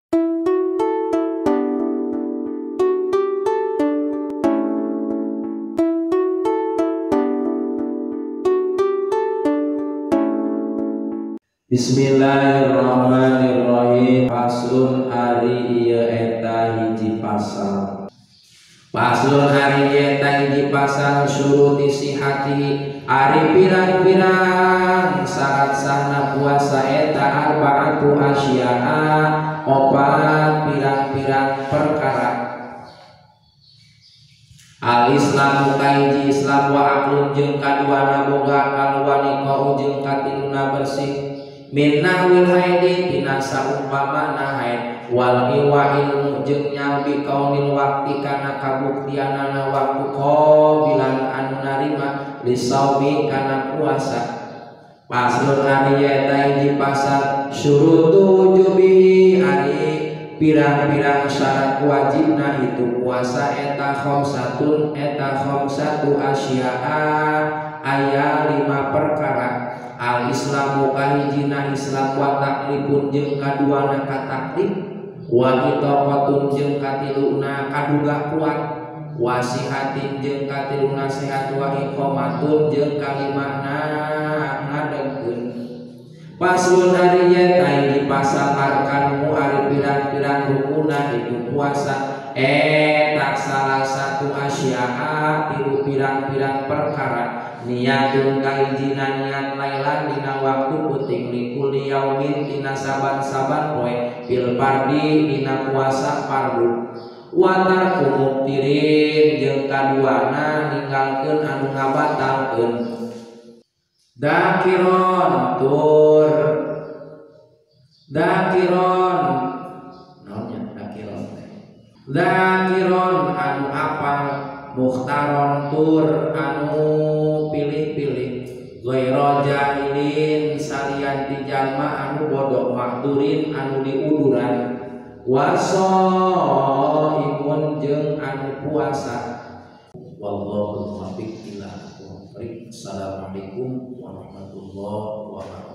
Bismillahirrahmanirrahim. Faslun ari ieu eta hiji pasal. Faslun ari ieu eta hiji pasal syuruti sihati ari pirang-pirang syarat sahna puasa eta arba'atu asya'a opat pirang-pirang perkara. Al Islamu kahiji Islam wa aqlun jeung kaduana boga akal wa niqau jeung katiluna bersih min nahwil haidi tina saumpamana haid wal iwa ilmu jeung nyalbi kaunil wakti kana kabuktianana waktu qabilan anu narima lisaumi kana puasa. Paslon ari eta hiji pasal syurutu wujubi ari pirang-pirang syarat wajibna itu puasa eta khamsatun eta khamsatu asya'a aya 5 perkara. Al Islamu kahijina Islam wa taklifun jeung kaduana kataklif wa itaqatun jeung katiluna kaduga kuat wa sihatin jeung katiluna sehat wa iqamatun jeung kalimana ngadegkeun. Paslon ari eta hiji pasal arkanu ari pirang-pirang rukuna itu puasa eta salah satu asya'a tilu pirang-pirang perkara. Niatun kahijina niat lailan dina waktu puting likuli yaumin dina saban-saban poe fil fardi dina puasa fardu wa tarku muktirin jeung kaduana ninggalkeun anu ngabatalkeun dakiron tur dakiron naonnya dakiron dakiron anu apal mukhtaron tur anu pilih-pilih ghaira jahilin salian ti jalma anu bodoh makdurin anu diuduran wasaimun jeung anu puasa. Wallahu muwaffiq ila aqwamit thoriq. Assalamualaikum warahmatullahi wabarakatuh.